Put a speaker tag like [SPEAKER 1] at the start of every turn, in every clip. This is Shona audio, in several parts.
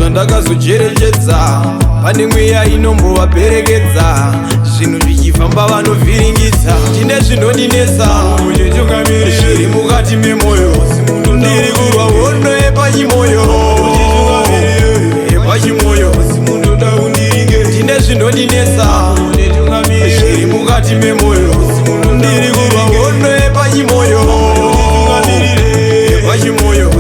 [SPEAKER 1] Zvandakazocherechedza, pane mweya inombovaperekedza, zvinhu zvichifamba vanovhiringidza. Tine zvinondinetsa zviri mukati memoyo, ndiri kurwa hondo yepachimoyo, yepachimoyo. Tine zvinondinetsa zviri mukati memoyo, ndiri kurwa hondo yepachimoyo, yepachimoyo.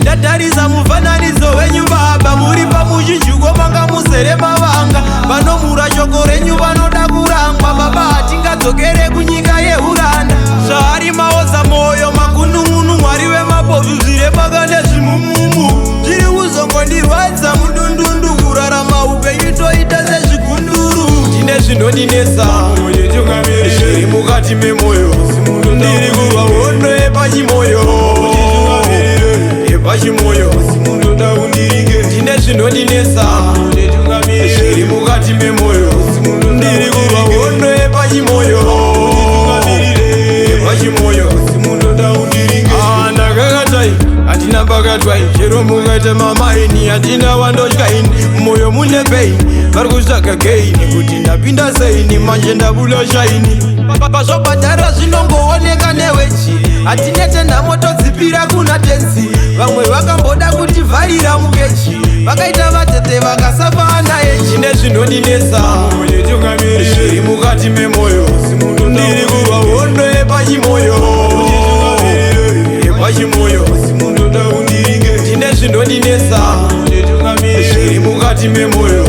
[SPEAKER 1] Ndatarisa mufananidzo wenyu baba, muri pamuchinjiko, manga muzere mavanga. Vanomhura shoko renyu vanoda kurangwa. Baba, hatingadzokere kunyika yeuranda. Zvaari maoza mwoyo magunun'unu, Mwari wemapofu, zviremaka nezvimumumu zviri kuzongondirwadza mudundundu. Kurarama upenyu toita sezvigunduru. Tine zvinondinetsa zviri mukati memoyo, ndiri kurwa hondo yepachimoyo, yepachimoyo. Tine zvinondinetsa zviri mukati memoyo, ndiri kurwa hondo yepachimoyo, yepachimoyo. Ah, ndakakatai, hatina pakatwai, chero mukaita mamaini, hatina wandotyaini. Moyo mune pain, vari kutsvaga gain kuti ndapinda seini, manje ndabuda shine. Pazvobhadhara zvinongooneka newechi, hatinete nhamo, todzipira kuna tenzi. Vamwe vakamboda kutivharira mukechi, vakaita vatete vakasafa nayechi. Tine zvinondinetsa zviri mukati memoyo, ndiri kurwa hondo yepachimoyo, yepachimoyo. Tine zvinondinetsa zviri mukati memoyo,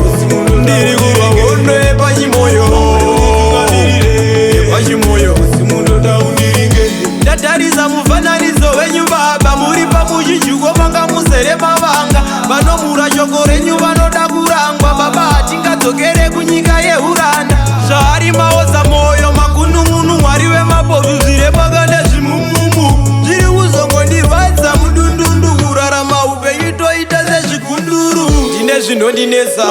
[SPEAKER 1] ndiri kurwa hondo yepachimoyo, yepachimoyo. Ndatarisa mufananidzo wenyu baba, muri pamuchinjiko, manga muzere mavanga. Vanomhura shoko renyu vanoda kurangwa. Baba, hatingadzokere kunyika yeuranda. Zvaari maoza mwoyo magunun'unu, Mwari wemapofu, zviremaka nezvimumumu zviri kuzongondirwadza mudundundu. Kurarama upenyu toita sezvigunduru. Tine zvinondinetsa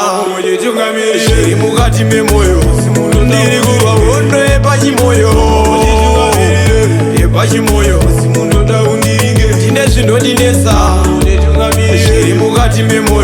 [SPEAKER 1] zviri mukati memoyo, ndiri kurwa hondo yepachimoyo, yepachimoyo. Tine zvinondinetsa zviri mukati memoyo.